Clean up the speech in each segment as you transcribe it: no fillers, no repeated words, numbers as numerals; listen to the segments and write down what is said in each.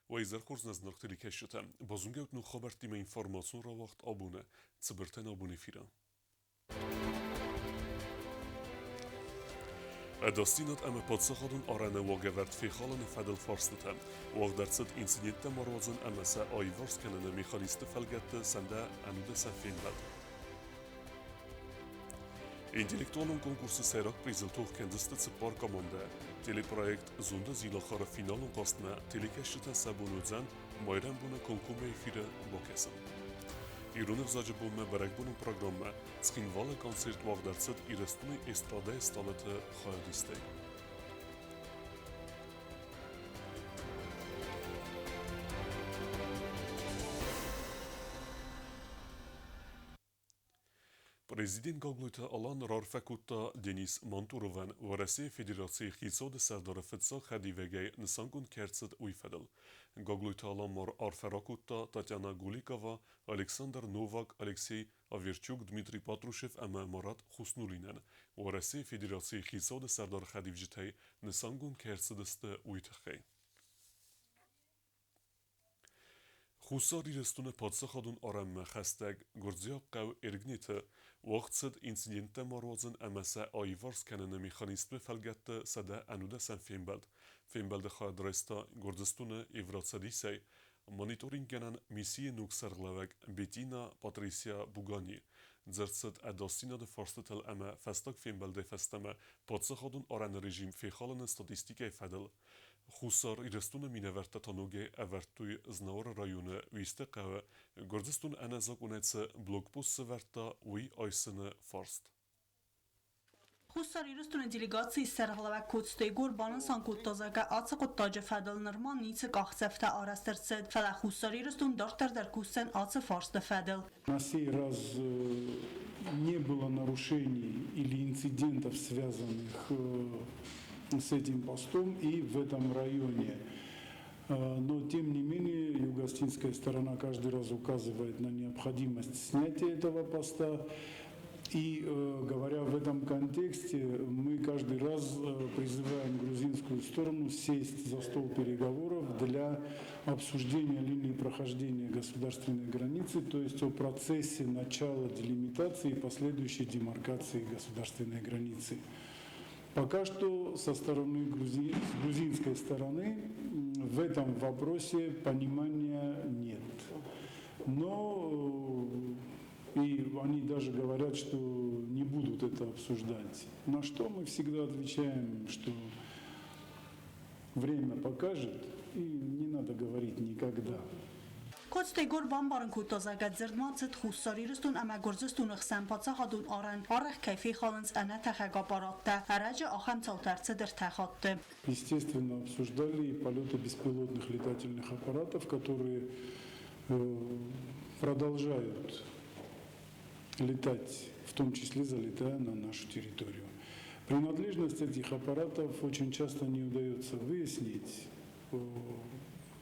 Уӕ изӕр хорз нӕ зынаргъ телекӕсджытӕ! Базонгӕут ног хабӕрттимӕ информацион рауагъд абоны цыбыртӕн абон эфиры. Ӕдасдзинад ӕмӕ паддзахадон арӕны уагӕвӕрд фехалыны фӕдыл фарстытӕ уагъд ӕрцыд инциденттӕ ма руадзын ӕмӕ сӕ аиварс кӕныны механизмты фӕлгӕтты сӕндӕ ӕнудӕсӕн фембӕлд. Интеллектуалон конкурсы сӕйраг призыл тох кӕндзысты цыппар командӕ. Телепроект «Зонды зилахары» финалон хъазтмӕ телекӕсджытӕн сӕ бон уыдзӕн майрӕмбоны комкоммӕ эфиры бакӕсын. Ирон ӕвзаджы бонмӕ бӕрӕгбонон программӕ Цхинвалы концерт уагъд ӕрцыд Ирыстоны эстрадӕйы стъалыты хайадистӕй. Президент Гаглойты Алан раарфӕ кодта Денис Мантуровӕн Уӕрӕсейы Федерацийы Хицауады Сӕрдары фыццаг хӕдивӕгӕй нысангонд кӕй ӕрцыд, уый фӕдыл. Гаглойты Алан ма арфӕ ракодта Татьяна Голикова, Александр Новак, Алексей Аверчук, Дмитрий Патрушев ӕмӕ Марат Хуснуллинӕн Уӕрӕсейы Федерацийы Хицауады Сӕрдары хӕдивджытӕй нысангонд кӕй ӕрцыдысты, уый тыххӕй. Хуссар Ирыстоны паддзахадон арӕнмӕ хӕстӕг гуырдзиаг хъӕу Эргнеты уагъд цыд инциденттӕ ма руадзын ӕмӕ сӕ аиварс кӕныны механизмты фӕлгӕтты 190 фембӕлд. Фембӕлды хайад райста Гуырдзыстоны Евроцӕдисӕй мониторинггӕнӕн миссийы ног сӕргълӕууӕг Бетина Патрисия Бугани. Дзырд цыд ӕдасдзинады фарстытыл ӕмӕ фӕстаг фембӕлдӕй фӕстӕмӕ паддзахадон арӕны режим фехалыны статистикӕйы фӕдыл. Хуссар Ирыстоны минӕвӕрттӕ та ногӕй ӕвӕрдтой Знауыры районы Уисты хъӕуы Гуырдзыстон ӕнӕзакъонӕй цы блокпост сӕвӕрдта, уый айсыны фарст. Хуссар Ирыстоны делегацийы сӕргълӕууӕг Коцты Егор банысан кодта, зӕгъгӕ, ацы хъуыддаджы фӕдыл нырма ницы къахдзӕфтӕ арӕзт ӕрцыд, фӕлӕ Хуссар Ирыстон дарддӕр дӕр кусдзӕн ацы фарсты фӕдыл. На сей раз не было нарушений или инцидентов, связанных с этим постом и в этом районе. Но, тем не менее, юго-осетинская сторона каждый раз указывает на необходимость снятия этого поста. И говоря в этом контексте, мы каждый раз призываем грузинскую сторону сесть за стол переговоров для обсуждения линии прохождения государственной границы, то есть о процессе начала делимитации и последующей демаркации государственной границы. Пока что со стороны грузи, с грузинской стороны в этом вопросе понимания нет. Но и они даже говорят, что не будут это обсуждать. На что мы всегда отвечаем, что время покажет, и не надо говорить никогда. Коцты Егор бамбарын кодта, зӕгъгӕ, дзырд ма цыд Хуссар Ирыстон ӕмӕ Гуырдзыстоны хсӕн паддзахадон арӕн арӕх кӕй фехалынц ӕнӕтӕхӕг аппараттӕ. Ӕрӕджы ахӕм цаутӕ ӕрцыд ӕртӕ хатты. Естественно, обсуждали и полеты беспилотных летательных аппаратов, которые продолжают летать, в том числе залетая на нашу территорию. Принадлежность этих аппаратов очень часто не удается выяснить.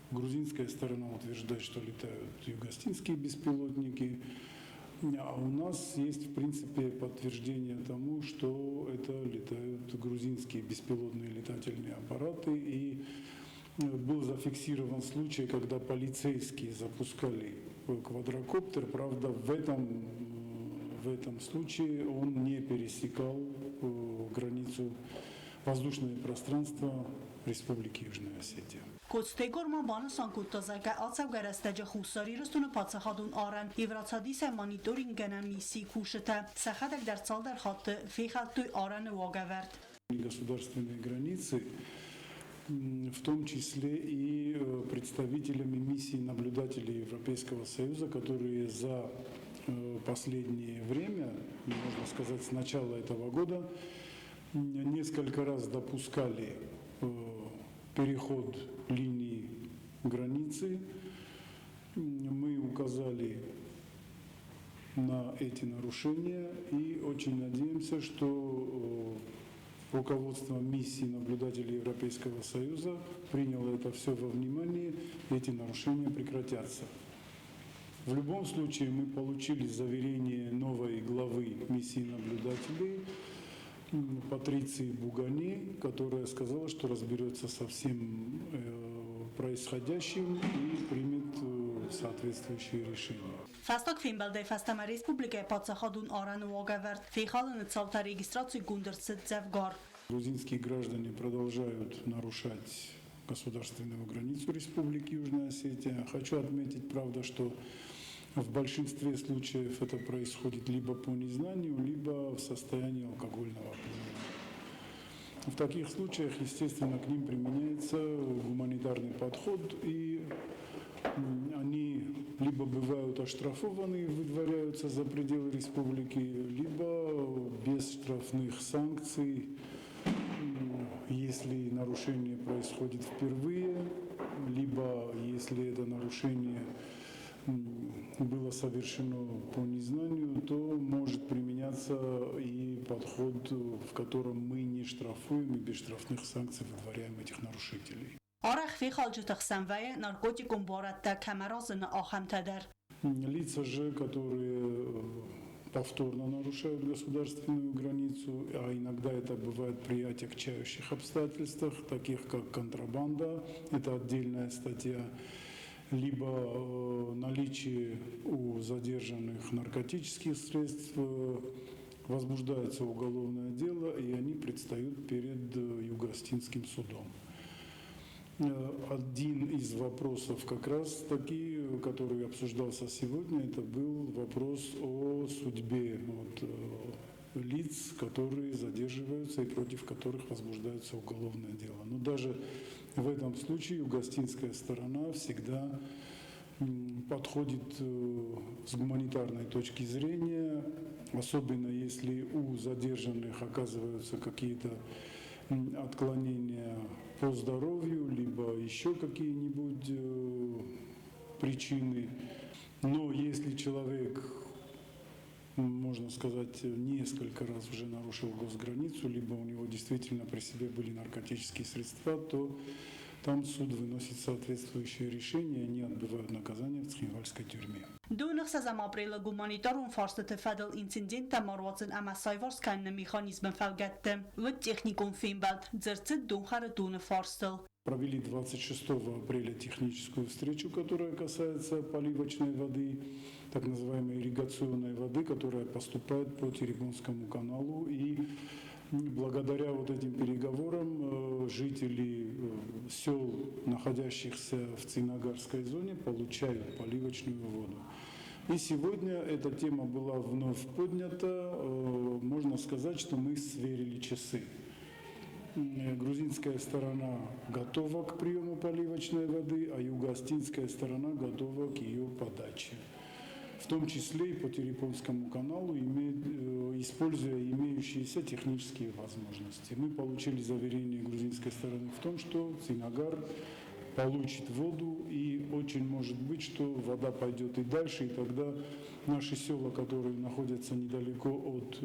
Грузинская сторона утверждает, что летают югостинские беспилотники. А у нас есть, в принципе, подтверждение тому, что это летают грузинские беспилотные летательные аппараты. И был зафиксирован случай, когда полицейские запускали квадрокоптер. Правда, в этом случае он не пересекал границу, воздушное пространство Республики Южная Осетия. Коцты Егор ма банысан кодта, зӕгъгӕ, ацӕугӕ рӕстӕджы Хуссар Ирыстоны паддзахадон арӕн Евроцӕдисӕй мониторинггӕнӕн миссийы кусджытӕ сӕхӕдӕг дӕр цалдӕр хатты фехӕлдтой арӕны уагӕвӕрд. Государственной границы, в том числе и представителями миссии наблюдателей Европейского Союза, которые за последнее время, можно сказать, с начала этого года, несколько раз допускали переход линии границы. Мы указали на эти нарушения и очень надеемся, что руководство миссии наблюдателей Европейского Союза приняло это все во внимание, и эти нарушения прекратятся. В любом случае мы получили заверение новой главы миссии наблюдателей Патриции Бугани, которая сказала, что разберется со всем. происходящим и примет соответствующие решения. Фӕстаг фембӕлдӕй фӕстӕмӕ республикӕйы паддзахадон арӕны уагӕвӕрд фехалыны цаутӕ регистрацигонд ӕрцыд дзӕвгар. Грузинские граждане продолжают нарушать государственную границу Республики Южная Осетия. Хочу отметить, правда, что в большинстве случаев это происходит либо по незнанию, либо в состоянии алкогольного опьянения. В таких случаях, естественно, к ним применяется гуманитарный подход, и они либо бывают оштрафованы и выдворяются за пределы республики, либо без штрафных санкций, если нарушение происходит впервые, либо если это нарушение было совершено по незнанию, то может применяться и подход, в котором мы не штрафуем и без штрафных санкций выдворяем этих нарушителей. Арӕх фехалджыты хсӕн вӕййы наркотикон буарадтӕ кӕм аразыны ахӕмтӕ дӕр. Лица же, которые повторно нарушают государственную границу, а иногда это бывает при отягчающих обстоятельствах, таких как контрабанда, это отдельная статья, либо наличие у задержанных наркотических средств, возбуждается уголовное дело, и они предстают перед Юго-Осетинским судом. Один из вопросов как раз таки, который обсуждался сегодня, это был вопрос о судьбе вот лиц, которые задерживаются и против которых возбуждается уголовное дело. Но даже в этом случае юго-осетинская сторона всегда подходит с гуманитарной точки зрения, особенно если у задержанных оказываются какие-то отклонения по здоровью, либо еще какие-нибудь причины. Но если человек, можно сказать, несколько раз уже нарушил госграницу, либо у него действительно при себе были наркотические средства, то там суд выносит соответствующее решение, они отбывают наказание в Цхинвальской тюрьме. Дыууын ӕхсӕзӕм апрелы гуманитарон фарстыты фӕдыл инциденттӕ ма руадзын ӕмӕ саиварс кӕныны механизмы фӕлгӕтты уыд техникон фембӕлд, дзырд цыд донхӕры доны фарстыл. Провели 26 апреля техническую встречу, которая касается поливочной воды, так называемой ирригационной воды, которая поступает по Теребонскому каналу. И благодаря вот этим переговорам жители сел, находящихся в Цинагарской зоне, получают поливочную воду. И сегодня эта тема была вновь поднята. Можно сказать, что мы сверили часы. Грузинская сторона готова к приему поливочной воды, а юго-осетинская сторона готова к ее подаче. В том числе и по Терепонскому каналу, используя имеющиеся технические возможности. Мы получили заверение грузинской стороны в том, что Цинагар получит воду, и очень может быть, что вода пойдет и дальше, и тогда наши села, которые находятся недалеко от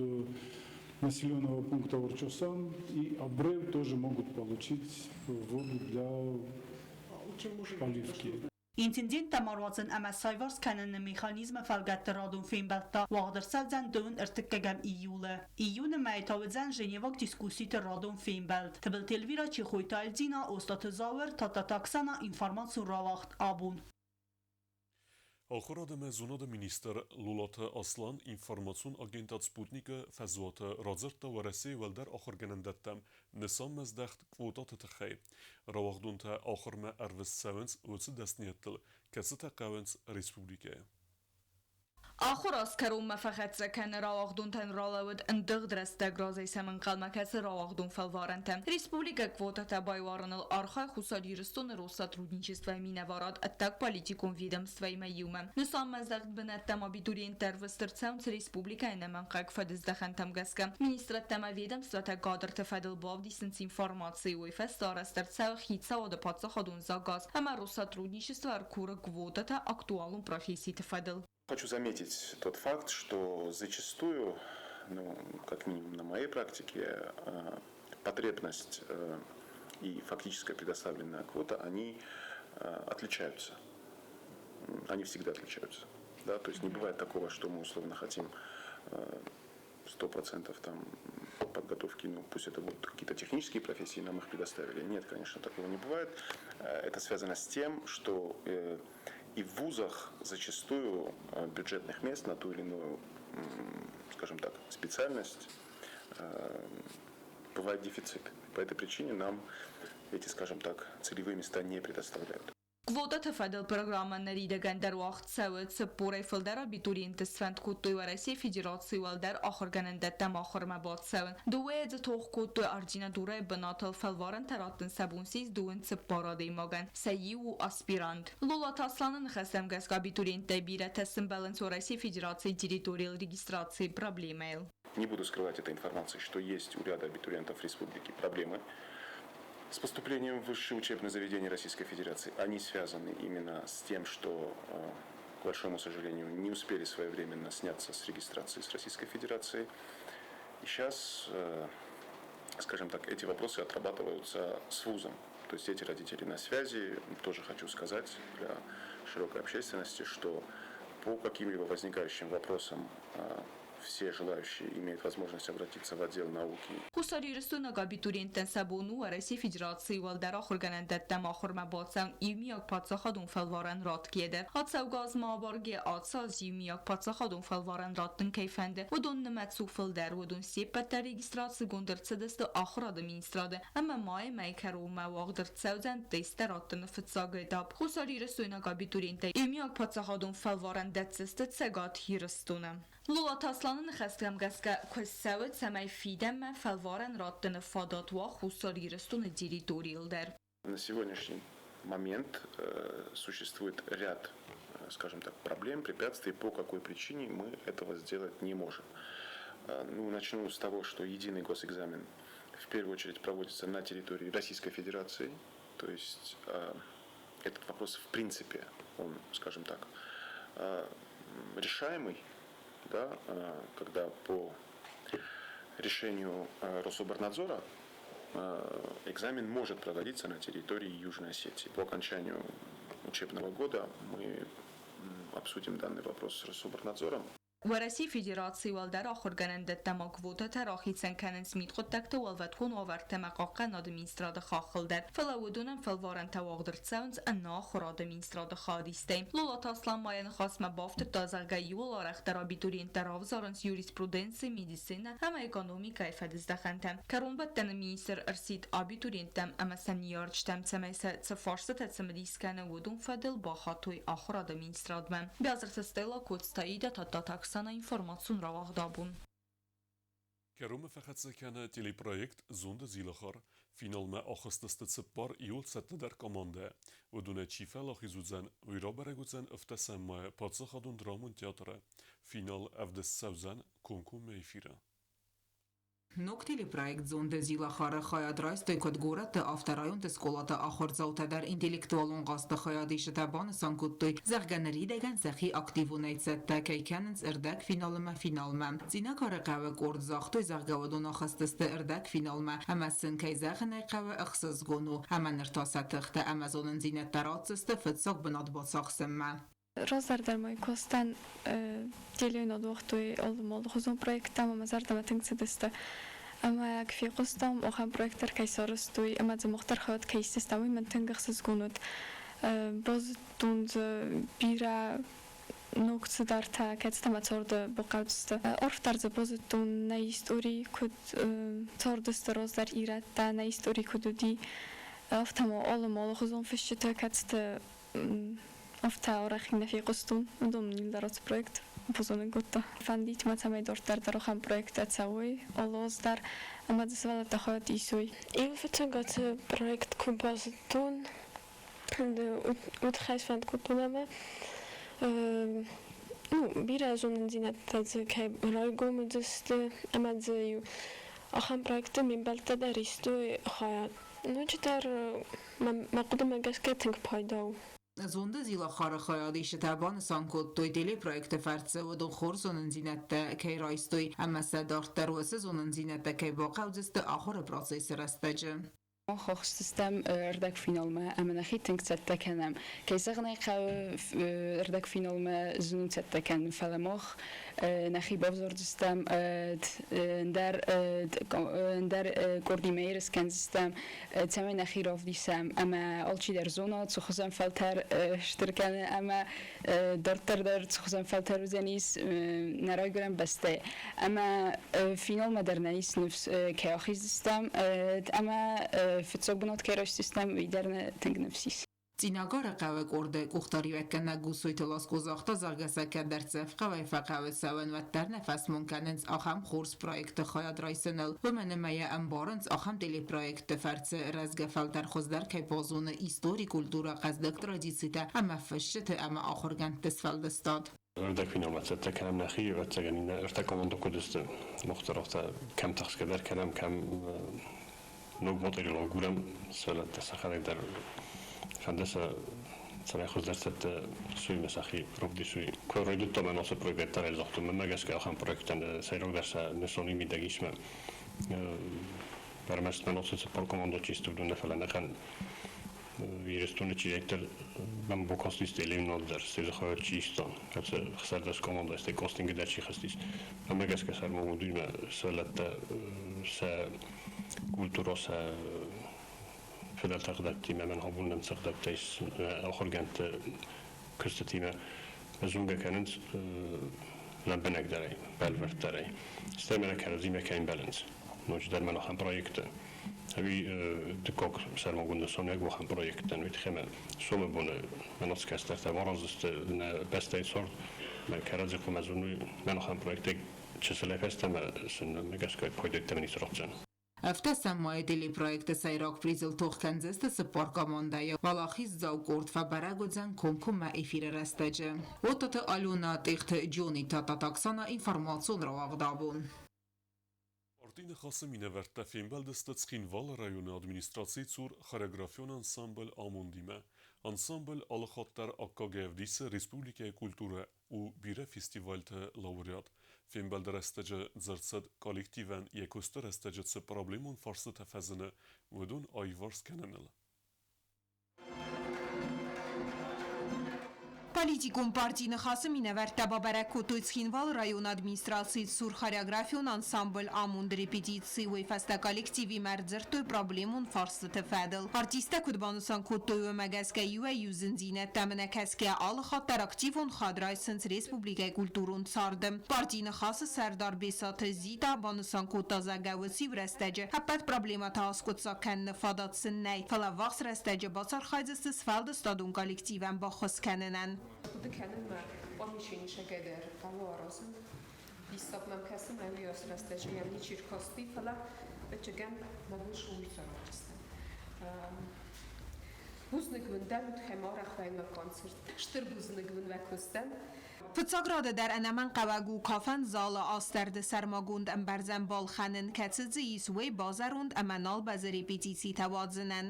населенного пункта Орчосан и Абрев, тоже могут получить воду для поливки. Инциденттӕ ма руадзын ӕмӕ саиварс кӕныны механизмы фӕлгӕтты радон фембӕлд та уагъд ӕрцӕудзӕн дыууын ӕртыккӕгӕм июлы. Июны мӕйы та уыдзӕн Женеваг дискусситы радон фембӕлд. Тыбылты Эльвира, Чехойты Альдина, Остъаты Зауыр, Тадтаты Оксана, информацион рауагъд Абон. Ахуырад ӕмӕ зонады министр Лолаты Аслан информацион агентад Спутник-ы фӕзуаты радзырдта Уӕрӕсейы уӕлдӕр ахуыргӕнӕндӕттӕм нысанмӕздӕхт квотаты тыххӕй. Рауагъдонтӕ ахуырмӕ ӕрвыст цӕуынц уыцы дӕсныйӕдтыл, кӕцытӕ хъӕуынц республикӕйы. Ахуыр аз кӕронмӕ фӕхӕццӕ кӕны рауагъдонтӕн ралӕуд ӕндыгъд рӕстӕг, разӕй сӕм ӕнхъӕлмӕ кӕсы рауагъдон фӕлварӕнтӕ. Республикӕ квотатӕ байуарыныл архайы Хуссар Ирыстоны Россотрудничествойы минӕварад ӕддагполитикон ведомствоимӕ иумӕ. Нысанмӕздӕхт бынӕттӕм абитуриенттӕ ӕрвыст ӕрцӕуынц республикӕйы ӕнӕмӕнгхъӕуӕг фӕдыздӕхӕнтӕм гӕсгӕ. Министрадтӕ ӕмӕ ведомствотӕ кадрты фӕдыл бавдисынц информаци, уый фӕстӕ арӕзт ӕрцӕуы хицауады паддзахадон заказ ӕмӕ Россотрудничество ӕркуры квотатӕ актуалон професситы фӕдыл. Хочу заметить тот факт, что зачастую, ну, как минимум на моей практике, потребность и фактическая предоставленная квота, они отличаются. Они всегда отличаются. Да? То есть не бывает такого, что мы условно хотим 100% там подготовки, ну, пусть это будут какие-то технические профессии, нам их предоставили. Нет, конечно, такого не бывает. Это связано с тем, что и в вузах зачастую бюджетных мест на ту или иную, скажем так, специальность бывает дефицит. По этой причине нам эти, скажем так, целевые места не предоставляют. Квотӕты фӕдыл программӕ ныридӕгӕн дӕр уагъд цӕуы, 40-ӕй фылдӕр абитуриенты сфӕнд кодтой Уӕрӕсейы Федерацийы уӕлдӕр ахуыргӕнӕндӕттӕм ахуырмӕ бацӕуын. Дыууӕйӕ дзы тох кодтой ординатурӕйы бынатыл, фӕлварӕнтӕ раттын сӕ бон ссис 24 адӕймагӕн, сӕ иу у аспирант. Лолаты Асланы ныхӕстӕм гӕсгӕ абитуриенттӕй бирӕтӕ сымбӕлынц Уӕрӕсейы Федерацийы территорийыл регистрацийы проблемӕйыл. Не буду скрывать этой информации, что есть у ряда абитуриентов республики проблемы с поступлением в высшие учебные заведения Российской Федерации. Они связаны именно с тем, что, к большому сожалению, не успели своевременно сняться с регистрации с Российской Федерацией. И сейчас, скажем так, эти вопросы отрабатываются с вузом. То есть эти родители на связи. Тоже хочу сказать для широкой общественности, что по каким-либо возникающим вопросам все желающие имеют возможность обратиться в отдел науки. Хуссар Ирыстойнаг абитуриенттӕн сӕ бон у Уӕрӕсейы Федерацийы уӕлдӕр ахуыргӕнӕндӕттӕм ахуырмӕ бацӕуын иумиаг паддзахадон фӕлварӕн ратгӕйӕ дӕр. Ацӕугӕ аз ма абаргӕйӕ ацы аз иумиаг паддзахадон фӕлварӕн раттын кӕй фӕнды, уыдон нымӕц у фылдӕр. Уыдон се ппӕт дӕр регистрацигонд ӕрцыдысты Ахуырады министрады ӕмӕ майы мӕйы кӕронмӕ уагъд ӕрцӕудзӕн тесттӕ раттыны фыццаг этап. Хуссарирыстойнаг абитуриенттӕ иумиаг паддзахадон фӕлварӕн дӕтдзысты Цӕгат Ирыстоны. Лолаты Асланы ныхӕстӕм гӕсгӕ, куыст цӕуы, цӕмӕй фидӕнмӕ фӕлварӕн раттыны фадат уа Хуссар Ирыстоны территорийыл дӕр. На сегодняшний момент существует ряд, скажем так, проблем, препятствий, по какой причине мы этого сделать не можем. Ну, начну с того, что единый госэкзамен в первую очередь проводится на территории Российской Федерации. То есть этот вопрос в принципе, он, скажем так, решаемый, да, когда по решению Рособрнадзора экзамен может проводиться на территории Южной Осетии. По окончанию учебного года мы обсудим данный вопрос с Рособрнадзором. Уӕрӕсейы Федерацийы уӕлдӕр ахуыргӕнӕндӕттӕ ма квотӕтӕ рахицӕн кӕнынц мидхъуыддӕгты уӕлвӕткон уавӕртӕ ӕмӕ хъахъхъӕнынады министрады хаххыл дӕр, фӕлӕ уыдонӕн фӕлварӕнтӕ уагъд ӕрцӕуынц ӕнӕ ахуырады министрады хайадистӕй. Лолаты Аслан ма йӕ ныхасмӕ бафтыдта, зӕгъгӕ, иууыл арӕхдӕр абитуриенттӕ равзарынц юриспруденци, медицинӕ ӕмӕ экономикӕйы фӕдыздӕхӕнтӕ. Кӕронбӕттӕны министр ӕрсидт абитуриенттӕм ӕмӕ сӕ ныййарджытӕм, цӕмӕй сӕ цы фарстытӕ цымыдис кӕны, уыдон фӕдыл бахатой ахуырады министрадмӕ. Биазырты Стелла, Коцты Аидӕ, Тадтаты Оксана, информацион рауагъд абон. Кӕронмӕ фӕхӕццӕ кӕны телепроект Зонды зилахар. Финалмӕ ахызтысты цыппар иууыл цӕттӕдӕр командӕ. Уыдонӕй чи фӕуӕлахиз уыдзӕн, уый рабӕрӕг уыдзӕн 17 майы Паддзахадон драмон театры. Финал ӕвдыст цӕудзӕн комкоммӕ эфиры. Ног телепроект «Зонды Зилахары» хайад райстой куыд горӕтты, афтӕ районты скъолаты ахуырдзаутӕ дӕр. Интеллектуалон хъазты хайадисджытӕ банысан кодтой, зӕгъгӕ, ныридӕгӕн сӕхи активонӕй цӕттӕ кӕй кӕнынц ӕрдӕгфинал ӕмӕ финалмӕ. Цъинагары хъӕуы къорд загътой, зӕгъгӕ, уыдон ахызтысты ӕрдӕгфиналмӕ ӕмӕ сын, кӕй зӕгъын ӕй хъӕуы, ӕхсызгон у. Ӕмӕ ныр та сӕ тыхтӕ ӕмӕ зонындзинӕдтӕ ратдзысты фыццаг бынат бацахсынмӕ. Раздӕр ма куыстӕн телеуынад уагътой алыхуызон проекттӕм ӕмӕ зӕрдӕмӕ тынг цыдысты. Ӕмӕ куы фехъуыстам, ахӕм проект дӕр кӕй сарӕзтой ӕмӕ дзы мах дӕр хайад кӕй истыстӕм, уый мӕн тынг ӕхсызгон уыд. Базыдтон дзы бирӕ ног цыдӕртӕ, кӕцытӕ мӕ царды бахъӕудзысты. Арфдӕр дзы базыдтон нӕ истори, куыд цардысты раздӕр ирӕттӕ, нӕ истори куыд уыди, афтӕ ма алы алыхуызон фысджытӕ, кӕцыты афтӕ арӕх нӕ фехъуыстон. Уыдон мын дӕр ацы проект базонын кодта. Фӕндид мӕ, цӕмӕй дарддӕр дӕр ахӕм проекттӕ цӕуой алы аз дӕр ӕмӕ дзы сывӕллӕттӕ хайад исой. Иу фыццаг ацы проект куы базыдтон, уый тыххӕй сфӕнд кодтон ӕмӕ, ну, бирӕ зонындзинӕдтӕ дзы кӕй райгом уыдзысты ӕмӕ дзы иу ахӕм проекты ме мбӕлттӕ дӕр истой хайад. Ноджыдӕр мӕ хъуыдымӕ гӕсгӕ тынг пайда у. Зонды Зилахары хайадисджытӕ банысан кодтой, телепроекты фӕрцы уыдон хорз зонындзинӕдтӕ кӕй райстой ӕмӕ сӕ дарддӕр уыцы зонындзинӕдтӕ кӕй бахъӕудзысты ахуыры процессы рӕстӕджы. Мах ахызтыстӕм ӕрдӕгфиналмӕ ӕмӕ нӕхи тынг цӕттӕ кӕнӕм. Кӕй зӕгъын ӕй хъӕуы, ӕрдӕгфиналмӕ зын у цӕттӕ кӕнын, фӕлӕ мах нӕхи бавзардзыстӕм, ӕндӕр ӕндӕр къордимӕ ерыс кӕндзыстӕм, цӕмӕй нӕхи равдисӕм ӕмӕ алчидӕр зона, цы хуызӕн фӕлтӕр стыр кӕны ӕмӕ дарддӕр дӕр цы хуызӕн фӕлтӕр уыдзӕнис нӕ райгуырӕн бӕстӕйы. Ӕмӕ финалмӕ дӕр нӕ ис ныфс, кӕй ахиздзыстӕм ӕмӕ фыццаг бынат кӕй райсдзыстӕм, уый дӕр нӕ тынг ныфс ис. Цъинагары хъӕуы къорды къухдариуӕггӕнӕг Гусойты Ласко загъта, зӕгъгӕ сӕ кӕддӕр цӕф хъӕуӕй фӕхъӕуы цӕуӕн, уӕддӕр нӕ фӕсмон кӕнынц ахӕм хорз проекты хайад райсыныл. Уымӕн ӕмӕ йӕ ӕмбарынц, ахӕм телепроектты фӕрцы рӕзгӕ фӕлтӕр хуыздӕр кӕй базоны истори, культурӕ, хъӕздыг традицитӕ ӕмӕ фысджыты ӕмӕ ахуыргӕндты сфӕлдыстад. Ӕрдӕгфиналмӕ цӕттӕ кӕнӕм нӕхи, ӕвӕццӕгӕн, иннӕ ӕртӕ командӕ куыд сты, мохтӕрохтӕ кӕм тыхсгӕ дӕр кӕнӕм, кӕм ног материал агурӕм, сывӕллӕттӕ сӕхӕдӕг дӕр фӕнды сӕ цӕмӕй хуыздӕр цӕттӕ суй мӕ сӕхи равдисуй. Куы райдыдтон мӕ ацы проект дӕр загътон, мӕнмӕ гӕсгӕ ахӕм проекттӕн сӕйрагдӕр сӕ нысаны мидӕг ис мӕ ӕрмӕст мӕ ацы цыппар командӕ чи сты, уыдон нӕ, фӕлӕ ӕнӕхъӕн Ирыстоны чидӕриддӕр мӕм бакастис Ленинад дӕр, стӕй дзы хайад чи иста, кӕцы хсӕрдӕс командӕ, стӕй кастингы дӕр чи хызтис. Ӕмӕ гӕсгӕ сӕрмагонд уыимӕ сывӕллӕттӕ сӕ культурӕ, сӕ фыдӕлты ӕгъдӕуттимӕ, мӕн абон нӕм цы ӕгъдӕуттӕ ис ахуыргӕндты куыстытимӕ зонгӕ кӕнынц лӕмбынӕгдӕрӕй, бӕлвырддӕрӕй. Стӕй мӕнӕ кӕрӕдзимӕ кӕй ӕмбӕлынц. Ноджыдӕр мӕн ахӕм проекттӕ ӕви дыккаг сӕрмагонд нысануӕг ахӕм проекттӕн, уый тыххӕй мӕ сомы боны мӕ ныфс кӕстӕртӕ араздзысты нӕ бӕстӕйы цард, мӕ кӕрӕдзи хъуамӕ зоной, мӕн ахӕм проекттӕй чысылӕй фӕстӕмӕ сын мӕ гӕсгӕ пайдӕттӕм ницы ратдзӕн. Афтӕ самайы телепроекты сӕйраг призыл тох кӕндзысты цыппар командӕйы. Уӕлахиздзау къорд фӕбӕрӕг уыдзӕн комкоммӕ эфиры рӕстӕджы. Оттоты Алена, Тъехты Джони, Татат Оксана, информацион рауагъд абон. Парти Ныхасы минӕвӕрттӕ фембӕлдысты Цхинвалы районы администрацийы цур хореографион ансамбль Амонд-имӕ. Ансамбль алыхатт дӕр аккаг ӕвдисы республикӕйы культурӕ, у бирӕ фестивальты лауреат. Фембӕлды рӕстӕджы дзырд цыд коллективӕн йӕ куысты рӕстӕджы цы проблемон фарстытӕ фӕзыны, уыдон аиварс кӕныныл. Политикон партийы Ныхасы минӕвӕрттӕ бабӕрӕг кодтой Цхинвалы районы администрацийы цур хореографион ансамбль «Амонд» репетици. Уый фӕстӕ коллективимӕ ӕрдзырдтой проблемон фарстыты фӕдыл. Артисттӕ куыд банысан кодтой, уымӕ гӕсгӕ иуӕй-иу зындзинӕдтӕм ӕнӕкӕсгӕ алы хатт дӕр активон хад райсынц республикӕйы культурон царды. Партийы Ныхасы сӕрдар Бесаты Зита банысан кодта, зӕгъгӕ, уыцы иу рӕстӕджы ӕппӕт проблемӕтӕ аскъуыддзаг кӕныны фадат сын нӕй, фӕлӕ ӕввахс рӕстӕджы бацархайдзысты сфӕлдыстадон коллективӕн баххуыс кӕнынӕн. Хъуыды кӕнын мӕ пъамещенисӕгӕй дӕр хъӕуы аразын. Диссаг мӕм кӕсы, мӕ уыйас рӕстӕджы йӕм ничи ркасти, фӕлӕ ӕвӕццӕгӕн мӕ бон уый цӕрӕнбӕстӕ. Бузныг уын дӕн, уыдхӕм арӕх вӕййы концерт. Стыр бузныг уын уӕ куыстӕн. Фыццаг рады дӕр ӕнӕмӕнгхъӕуӕг у кафӕн залы астӕрды сӕрмагонд ӕмбӕрзӕн балхӕнын, кӕцы дзы ис, уый базӕронд ӕмӕ нал бӕззы репетицитӕ уадзынӕн.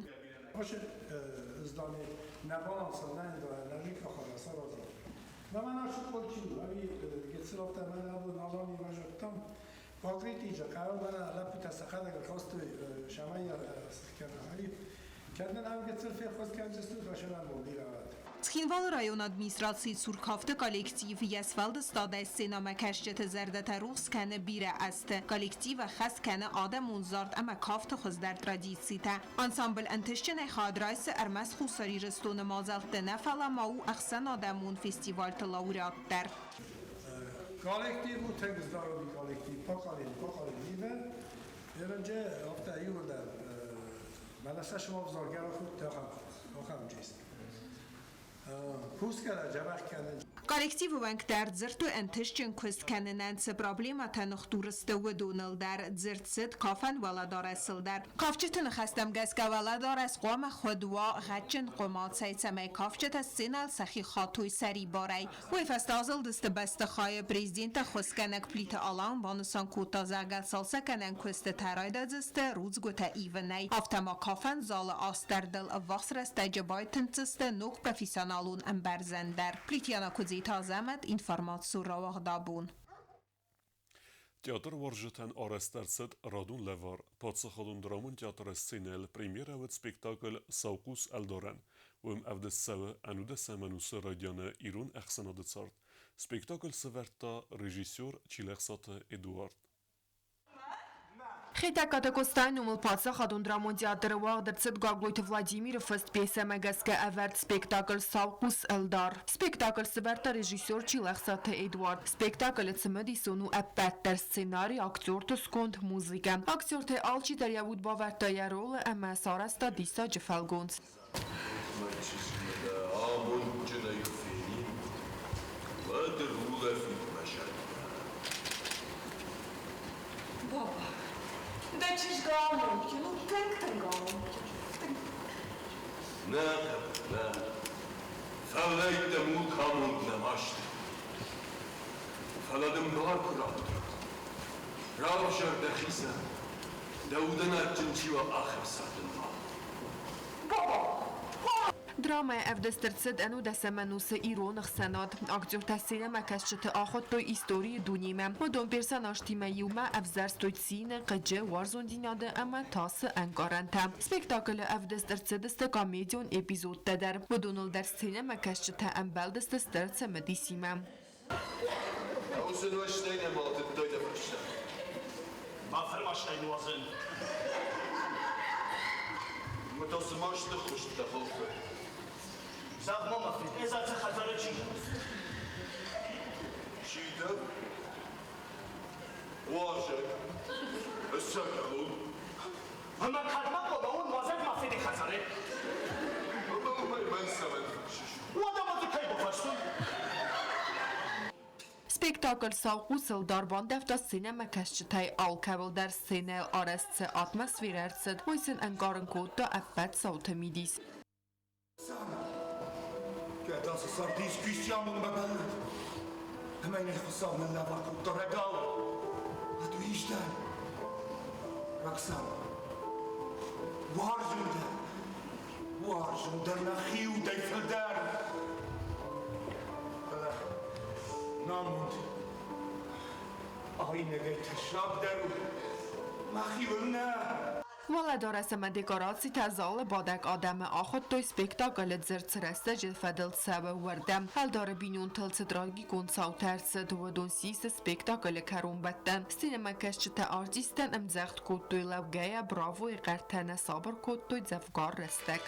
Здание на баланса Цхинвалы районы администрацийы цур кафты коллектив йӕ сфӕлдыстадӕй сценӕмӕкӕсджыты зӕрдӕтӕ рухс кӕны бирӕ азты. Коллектив ӕххӕст кӕны адӕмон зард ӕмӕ кафты хуыздӕр традицитӕ. Ансамбль ӕнтыстджынӕй хайад райсы ӕрмӕст Хуссар Ирыстоны мадзӕлтты нӕ, фӕлӕ ма у ӕхсӕнадӕмон фестивальты лауреат дӕр. Коллектив у тынг здоровый коллектив, поколение, поколение. Ерынче афтӕ иуылдӕр мӕнӕ сӕ сымах ахӕм чест. Коллективы уӕнгтӕ ӕрдзырдтой ӕнтыстджын куыст кӕнынӕн цы проблемӕтӕ ныхдур сты, уыдоныл дӕр. Дзырд цыд кафӕн уӕлӕдарӕсыл дӕр. Кафджыты ныхӕстӕм гӕсгӕ уӕлӕдарӕс хъуамӕ хуыд уа гъӕдджын хъуымацӕй, цӕмӕй кафджытӕ сценӕйыл сӕхи хатой сӕрибарӕй. Уый фӕстӕ азылдысты бӕстыхайы. Президент ӕххуысгӕнӕг Плиты Алан банысан кодта, зӕгъгӕ, цалцӕггӕнӕн куыстытӕ райдайдзысты рудзгуытӕ ивынӕй. Афтӕ ма кафӕн залы астӕрдыл ӕввахс рӕстӕджы байтындздзысты ног профессионалон ӕмбӕрзӕн дӕр. Плитьяна Куыдзиты Азӕмӕт, информацион рауагъдабон. Театруарзджытӕн арӕзт ӕрцыд радон лӕвар. Паддзахадон драмон театры сценӕйыл премьерӕ уыд спектакль Саухъус ӕлдарӕн. Уым ӕвдыст цӕуы ӕнудӕсӕм ӕнусы райдианы ирон ӕхсӕнады цард. Спектакль сӕвӕрдта режиссер Чилӕхсаты Эдуард. Хетӕгкаты Къостайы номыл паддзахадон драмон театры уагъд ӕрцыд Гаглойты Владимиры фыст пьесӕмӕ гӕсгӕ ӕвӕрд спектакль «Саухъус ӕлдар». Спектакль сӕвӕрдта режиссер Чилӕхсаты Эдуард. Спектаклы цымыдисон у ӕппӕт дӕр сценарий, актерты сконд, музыкӕ. Актертӕй алчидӕр йӕ уд бавӕрдта йӕ ролы ӕмӕ сарӕзта диссаджы фӕлгонц. Мӕ чызг дӕ амондджынӕй куы фенин, уӕд ӕрулӕфид мӕ зӕрдӕ. Баба, дӕ чызг амондджын у, тынг-тынг амондджын. Тынг. Нӕ, нӕ, фӕллӕйттӕ мулк амонд нӕма сты. Фӕлӕ дын бар куы радтой, равзар дӕхицӕн, дӕ удӕн адджын чи уа, ахӕм царды мал. Драмӕйы ӕвдыст ӕрцыд ӕнудӕсӕм ӕнусы ирон ӕхсӕнад. Актертӕ сценӕмӕкӕсджыты ахуыдтой историйы дунемӕ. Уыдон персонажтимӕ иумӕ ӕвзӕрстой цины, хъыджы, уарзондзинады ӕмӕ тасы ӕнкъарӕнтӕ. Спектаклы ӕвдыст ӕрцыдысты комедион эпизодтӕ дӕр. Уыдоныл дӕр сценӕмӕкӕсджытӕ ӕмбӕлдысты стыр цымыдисимӕ. Уыцы нуӕзтӕй нӕ балтыдтай дӕ фӕстӕ. Бафӕрмӕстай нуазӕн. Ӕмӕ та цы маст ныххуыст дӕ хуылфы? Зӕгъ-ма, мӕ фыд, ӕз ацы хӕдзары чи дӕн? Чи дӕ? Уазӕг. Ӕцӕгӕлон. Ӕмӕ кӕдмӕ хъуамӕ уон уазӕг мӕ фыды хӕдзары? Ӕмӕ уымӕй мӕн цӕмӕн фӕрсыс? Уӕдӕ мӕ дзы кӕй бафарстон? Спектакль «Саухъус ӕлдар» бандӕвта сценӕмӕкӕсджытӕй алкӕуыл дӕр сценӕйыл арӕзт цы атмосферӕ ӕрцыд, уый сын ӕнкъарын кодта ӕппӕт цауты мидис. Кӕд ацы царды искуы амондмӕ бӕллыд, ӕмӕ йын Хуыцау ныллӕвар кодта рӕгъау, ӕд уисдӕн. Роксан, уарзын дӕ, уарзын дӕ мӕхи удӕй фылдӕр. Фӕлӕ намонд айнӕгӕй тӕссагдӕр у, мӕхиуыл нӕ. Уӕлӕдарӕс ӕмӕ декорацитӕ залы бадӕг адӕмы ахуыдтой спектаклы дзырд цы рӕстӕджы фӕдыл цӕуы, уырдӕм. Ӕлдары бинонтыл цы трагикон цаутӕ ӕрцыд, уыдон систы спектаклы кӕронбӕттӕн. Сценӕмӕкӕсджытӕ артисттӕн ӕмдзӕгъд кодтой лӕугӕйӕ, бравойы хъӕртӕ нӕ сабыр кодтой дзӕвгар рӕстӕг.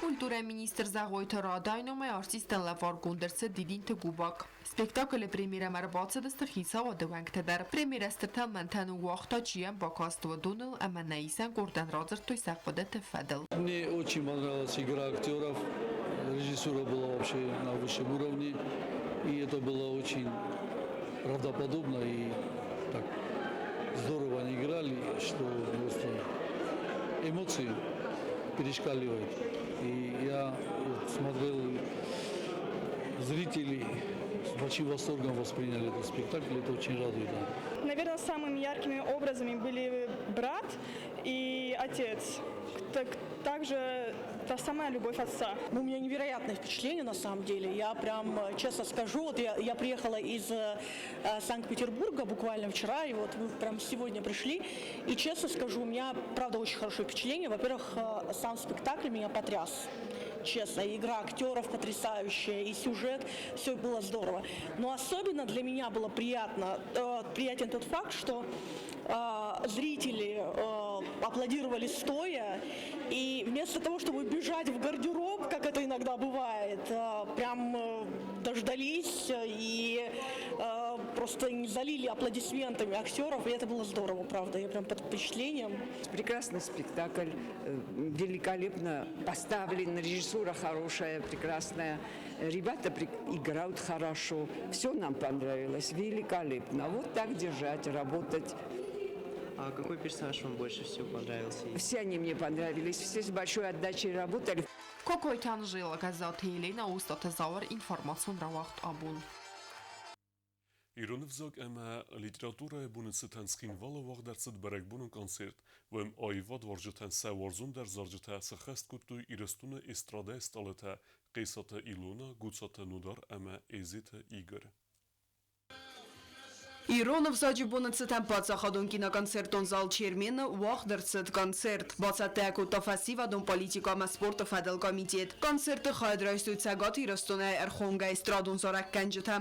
Культурӕйы министр Зӕгъойты Радайы номӕй артисттӕн лӕваргонд ӕрцыд дидинты губакк. Спектаклы премьерӕмӕ ӕрбацыдысты хицауады уӕнгтӕ дӕр. Премьерӕ стыр тӕлмӕнтӕ ныууагъта, чи йӕм бакаст, уыдоныл ӕмӕ нӕ исӕн къордӕн радзырдтой сӕ хъуыдыты фӕдыл. Мне очень понравилась игра актеров. Режиссура была вообще на высшем уровне. И это было очень правдоподобно и так здорово они играли, что просто эмоции перешкаливают. И я смотрел зрители с большим восторгом восприняли этот спектакль, это очень радует. Да. Наверное, самыми яркими образами были брат и отец. Также та самая любовь отца. Ну, у меня невероятное впечатление на самом деле. Я прям, честно скажу, вот я приехала из Санкт-Петербурга буквально вчера, и вот мы прям сегодня пришли. И честно скажу, у меня, правда, очень хорошее впечатление. Во-первых, сам спектакль меня потряс. Честно, и игра актеров потрясающая, и сюжет, все было здорово. Но особенно для меня было приятен тот факт, что зрители аплодировали стоя, и вместо того, чтобы бежать в гардероб, как это иногда бывает, прям дождались и просто не залили аплодисментами актеров, и это было здорово, правда, я прям под впечатлением. Прекрасный спектакль, великолепно поставлен, режиссура хорошая, прекрасная. Ребята играют хорошо, все нам понравилось, великолепно. Вот так держать, работать. А какой персонаж вам больше всего понравился? Все они мне понравились, все с большой отдачей работали. Кокойты Анжела, Газаты Елена, Устаты Зауыр, информацион рауагъд Абон. Ирон ӕвзаг ӕмӕ литературӕйы боны цытӕн Цхинвалы уагъд ӕрцыд бӕрӕгбонон концерт, уым аивадуарзджытӕн сӕ уарзондӕр зарджытӕ сӕххӕст кодтой Ирыстоны эстрадӕйы стъалытӕ Хъесаты Илона, Гуцаты Нодар ӕмӕ Эзеты Игорь. Ирон ӕвзаджы боны цытӕн паддзахадон киноконцертон зал Чермен-ы уагъд ӕрцыд концерт. Бацӕттӕ кодта фӕсивӕдон политикӕ ӕмӕ спорты фӕдыл комитет. Концерты хайад райстой Цӕгат Ирыстонӕй ӕрхонгӕ эстрадон зарӕггӕнджытӕ.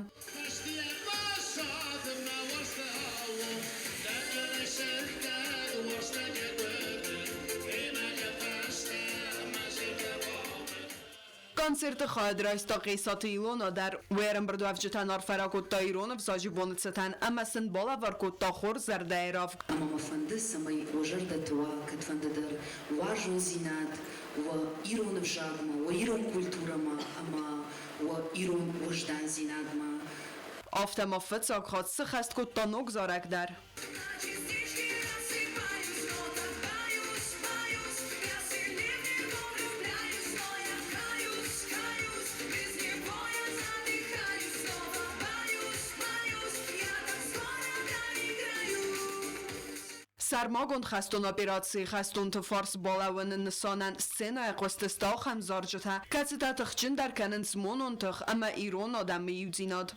Концерты хайад райста Хъесаты Илона дӕр. Уӕрӕмбырдуӕвджытӕн арфӕ ракодта ирон ӕвзаджы боны цытӕн ӕмӕ сын балӕвар кодта хорз зӕрдӕйы равг. Ӕмӕ мӕ фӕнды, цӕмӕй уӕ зӕрдӕты уа кӕдфӕндыдӕр уарзондзинад уӕ ирон ӕвзагмӕ, уӕ ирон культурӕмӕ ӕмӕ уӕ ирон уӕздандзинадмӕ. Афтӕ ма фыццаг хатт сыххӕст кодта ног зарӕг дӕр. Сӕрмагонд хӕстон операцийы хӕстонты фарс балӕууыны нысанӕн сценӕйы хъуыстысты ахӕм зарджытӕ, кӕцытӕ тыхджындӕр кӕнынц монон тых ӕмӕ ирон адӕмы иудзинад.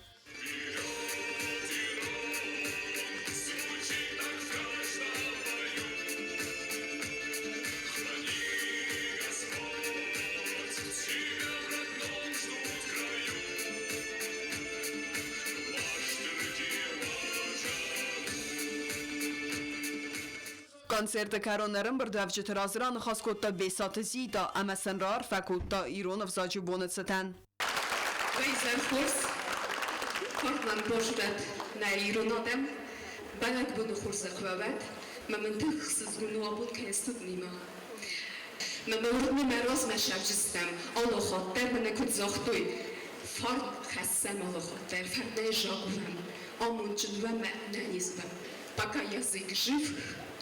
Концерты кӕрон ӕрӕмбырдуӕвджыты раз раныхас кодта Бесаты Зита ӕмӕ сын раарфӕ кодта ирон ӕвзаджы боны цытӕн. Изӕр хорз, фарнӕн баззад нӕ ирон адӕм, бӕрӕгбоны хорзӕх уӕ уӕд, мӕ мын тынг ӕхсызгон у абон кӕй стут немӕ. Мӕ мӕ уырны, мӕ размӕ сӕвджыстӕм алы хатт дӕр мӕнӕ куыд загътой, фарн хӕссӕм алы хатт дӕр, фӕрнӕй загурӕм, амондджын уӕм ӕмӕ ӕнӕниз уӕм. Пока язык жив,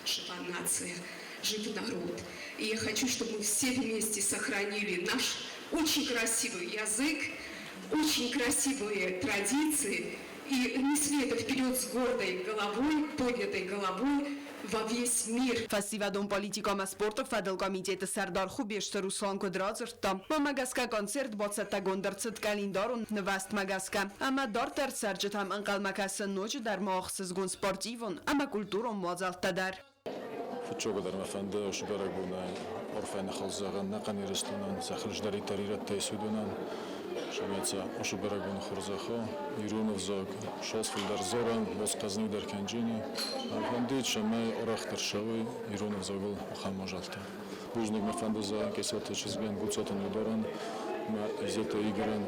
жива нация, жив народ. И я хочу, чтобы мы все вместе сохранили наш очень красивый язык, очень красивые традиции и несли это вперед с гордой головой, поднятой головой во весь мир. Фӕсивӕдон политикӕ ӕмӕ спорты фӕдыл комитеты сӕрдар Хубежты Руслан куыд радзырдта, уымӕ гӕсгӕ концерт бацӕттӕгонд ӕрцыд къӕлиндарон нывӕзтмӕ гӕсгӕ ӕмӕ дарддӕр цӕрджытӕм ӕнхъӕлмӕ кӕсы ноджыдӕр ма ӕхсызгон спортивон ӕмӕ культурон мадзӕлттӕ дӕр. Фыццагадӕр мӕ фӕнды уыцы бӕрӕгбонӕй арфӕ ныхас зӕгъын ӕнӕхъӕн Ирыстонӕн, сӕ хӕрздӕриддӕр ирӕттӕй суыдонӕн. Сӕмӕ уыцы бӕрӕгбоны хорзӕхы ирон ӕвзаг цас фылдӕр дзурӕм, уац хъӕзныгдӕр кӕнджыни. Фӕндид, цӕмӕй арӕхдӕр цӕуой ирон ӕвзагыл ахӕм мадзӕлттӕ. Бузныг мӕ фӕнды зӕгъын Кесаты чызгӕн, Гуцаты Нодарӕн ӕмӕ Изеты Игорӕн,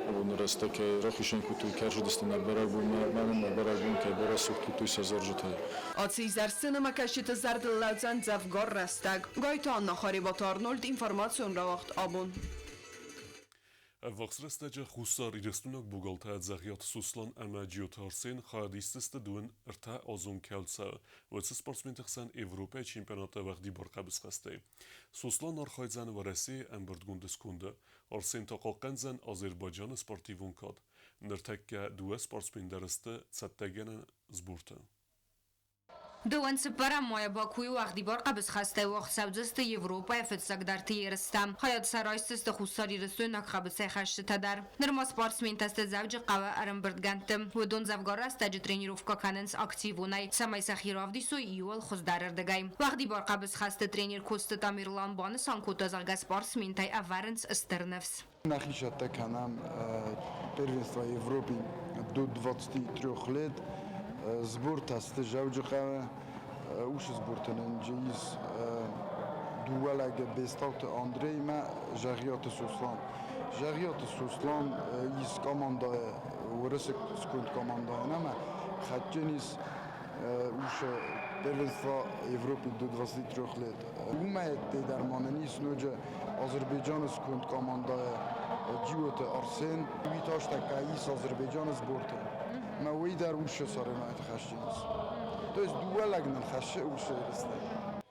абоны рӕстӕг кӕй рахицӕн кодтой, кӕрзыдысты нӕ бӕрӕгбонмӕ, мӕнӕн мӕ бӕрӕгбон кӕй барӕсугъд кодтой сӕ зарджытӕй. Аци изӕр сценӕмӕкӕсджыты зӕрдыл лӕудзӕн дзӕвгар рӕстӕг. Гайты Анна, Харебаты Арнольд, информацион рауагъд абон. Ӕввахс рӕстӕджы Хуссар Ирыстойнаг богалтӕ Дзӕгъиаты Сослан ӕмӕ Джиоты Арсен хайад исдзысты дыууын ӕртӕазон кӕлцӕ, уыцы спортсменты хсӕн Европӕйы чемпионаты уӕгъдибар хъӕбысхӕстӕй. Сослан архайдзӕн Уӕрӕсейы ӕмбырдгонды сконды, Арсен та хъахъхъӕндзӕн Азербайджаны спортивон кад. Ныртӕккӕ дыууӕ спортсмен дӕр сты цӕттӕгӕнӕн сборты. Дыууын цыппӕрӕм майы Бакуйы уӕгъдибар хъӕбысхӕстӕй уагъд цӕудзысты Европӕйы фыццагдӕрты ерыстӕ. Хайад сӕ райсдзысты хуссарирыстойнаг хъӕбысӕйхӕсджытӕ дӕр. Нырма спортсментӕ сты Дзӕуджыхъӕуы ӕрӕмбырдгӕндты. Уыдон дзӕвгар рӕстӕджы тренировкӕ кӕнынц активонӕй, цӕмӕй сӕхи равдисой иууыл хуыздӕрырдыгӕй. Уӕгъдибар хъӕбысхӕсты тренер Коцты Тамерлан банысан кодта, зӕгъгӕ, спортсментӕй ӕвӕрынц стыр ныфс. Нӕхи цӕттӕ кӕнӕм первенство Европы до 23 лет. Сбортӕ сты Дзӕуджыхъӕуы. Уыцы сборты нын ис дыууӕ лӕгы Бестауты Андреймӕ, Зӕгъиаты Сослан. Зӕгъиаты Сослан ис командӕйы, Уырысы сконд командӕйӕн ӕмӕ хатджын ис уыцы первенство Европы до 23 лет. Уымӕй ӕдде дӕр ма нын ис ноджы Азербайджаны сконд командӕйы Джиоты Арсен. Уый та стӕккӕ ис Азербайджаны сборты. Мӕ уый дӕр уыцы соревнованиты хӕсджын ис. То есть дыууӕ лӕг нын хӕссы уыцы ерыстӕй.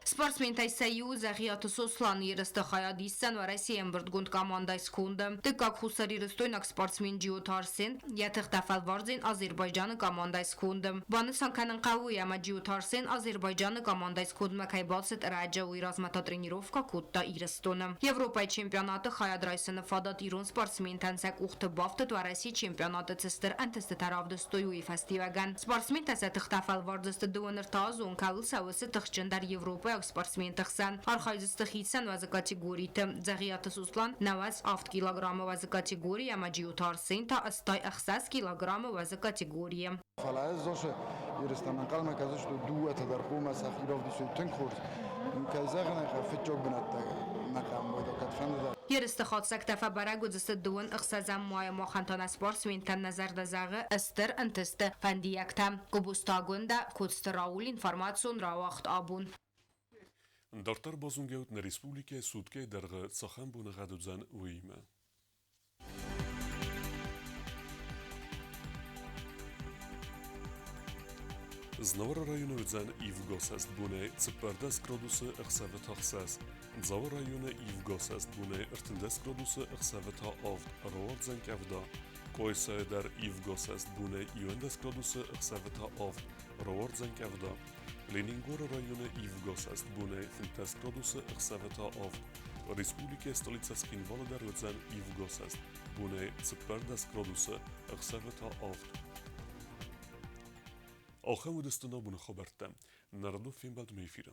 Спортсментӕй сӕ иу Дзӕгъиаты Сослан ерысты хайад исдзӕн Уӕрӕсейы ӕмбырдгонд командӕйы сконды. Дыккаг хуссарирыстойнаг спортсмен Джиоты Арсен йӕ тыхтӕ фӕлвардзӕн Азербайджаны командӕйы сконды. Банысан кӕнын хъӕуы уый, ӕмӕ Джиоты Арсен Азербайджаны командӕйы скондмӕ кӕй бацыд ӕрӕджы, уый размӕ та тренировкӕ кодта Ирыстоны. Европӕйы чемпионаты хайад райсыны фадат ирон спортсментӕн сӕ къухты бафтыд Уӕрӕсейы чемпионаты цы стыр ӕнтыстытӕ равдыстой, уый фӕстиуӕгӕн. Спортсментӕ сӕ тыхтӕ фӕлвардзысты дыууын ӕртӕазон, кӕуыл цӕуы, уыцы тыхджындӕр европӕйаг спортсменты хсӕн. Архайдзысты хицӕн уӕзы категориты. Дзӕгъиаты Суслан 97 килограммы уӕзы категорийы ӕмӕ Джиоты Арсен та 86 килограммы уӕзы категорийы. Фӕлӕ ӕз Зосы ерыстӕм ӕнхъӕлмӕ кӕсдзысты дыууӕтӕ дӕр хъуамӕ сӕхи равдисой тынг хорз. Кӕй зӕгъын ӕй хъӕуы, фыццаг бынӕттӕ нӕ хъуамӕ уой, кӕдфӕнды дӕр. Ерысты хатдзӕгтӕ фӕбӕрӕг уыдзысты дыууын ӕхсӕзӕм майы махӕн та нӕ спортсментӕн нӕ зӕрдӕ зӕгъы стыр ӕнтысты фӕндиӕгтӕ. Гобозты Агуындӕ, Коцты Рауль информацион рауагъд абон. Дарддӕр базонгӕут нӕ республикӕйы суткӕйы дӕргъы цахӕм боныгъӕд уыдзӕн, уыимӕ. Знауыры районы уыдзӕн ивгӕ бонӕй 14 градусы, ӕхсӕвы та 6. Дзауы районы ивгӕ бонӕй 13 градусы, ӕхсӕвы та 7. Рауардзӕн къӕвда. Къойсайы дӕр ивгӕ бонӕй 11 градусы, ӕхсӕвы та 7. Рауардзӕн къӕвда. Ленингоры районы ивгӕ бонӕй 15 градусы, ӕхсӕвы та 7. Республикӕйы столицӕ Цхинвалы дӕр уыдзӕн ивгӕ бонӕй 14 градусы, ӕхсӕвы та 7. Ахӕм уыдысты нӕ боны хабӕрттӕ. Нӕ радон фембӕлдмӕ эфиры.